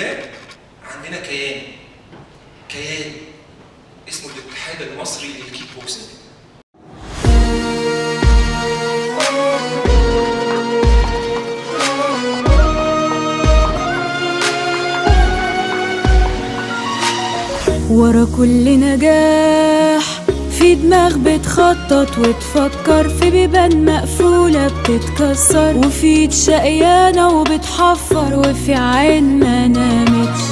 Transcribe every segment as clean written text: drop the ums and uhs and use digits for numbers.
لله عندنا كيان، كيان اسمه الاتحاد المصري للكيك بوكسنج. ورا كل نجاح في دماغ بتخطط وتفكر، في بيبان مقفولة بتتكسر، وفي ايد شقيانة وبتحفر، وفي عين ما نامتش.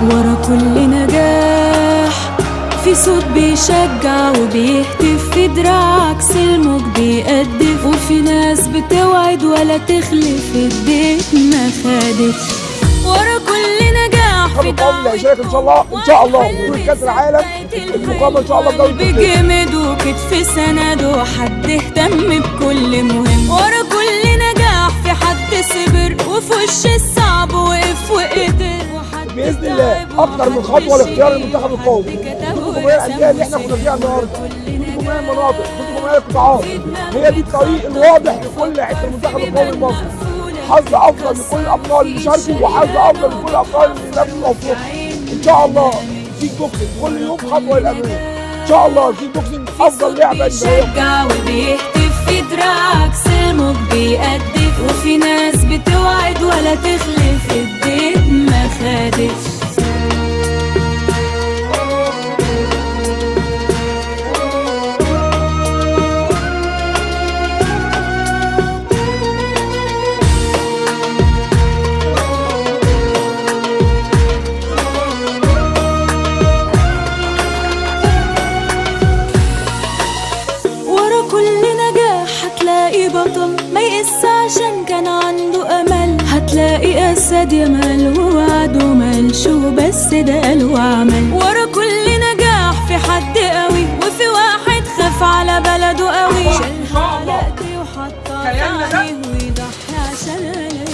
ورا كل نجاح في صوت بيشجع وبيهتف، في دراع عكس الموج بيقدف، وفي ناس بتوعد ولا تخلف، اديت ما خدتش. ورا كل نجاح في المقاومة اللي هيشارك ان شاء الله، ان شاء الله بطولة كأس العالم المقامة ان شاء الله في دولة تركيا. بجمد وكتف سند وحد اهتم بكل مهم. ورا كل نجاح في حد صبر وفي وش الصعب وقف وقدر، وحد باذن الله تعب اكتر من وحد خطوة لاختيار شيل المنتخب وحد القومي. كتب بطولة جمهورية الاندية اللي احنا ورسم كنا فيها النهارده، كل بطولة جمهورية نجاح المناطق، بطولة جمهورية القطاعات، هي دي الطريق الواضح لكل لعيبة المنتخب القومي المصري. حظ افضل لكل الابطال اللي شاركوا، وحظ افضل لكل الابطال اللي نافسوا افريقيا. ان شاء الله كيك بوكسنج كل يوم خطوة للامام. ان شاء الله كيك بوكسنج افضل لعبه إن هي بيشجع وبيهتف، في دراعك سمك بيقدف، وفي ناس بتوعد ولا تخلف، اديت ما خدتش. ورا كل نجاح هتلاقي بطل ما يقس عشان كان عنده امل، هتلاقي اسد يمال ووعد ومالش وبس ده قال وعمل. ورا كل نجاح في حد قوي، وفي واحد خاف على بلده قوي، شالها على ايديه وحطها في كياننا ده عينيه ويضحي عشان عينه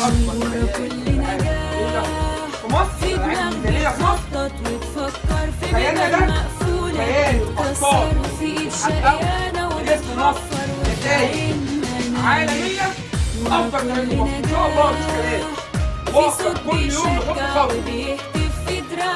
قوي. ورا كل نجاح في مصر، في دماغ الميدالية في مصر، بتخطط وتفكر، في كياننا بيبان ده مقفولة كيان بتتكسر، أبطال وفي ايد حققوا شقيانة باسم مصر وبتحفر، وفي نتائج عين ما نامتش. عالمية افضل من مصر ان شاء الله. مش كلام، في واقع صوت كل يوم نحط بيشجع خطوة. وبيهتف،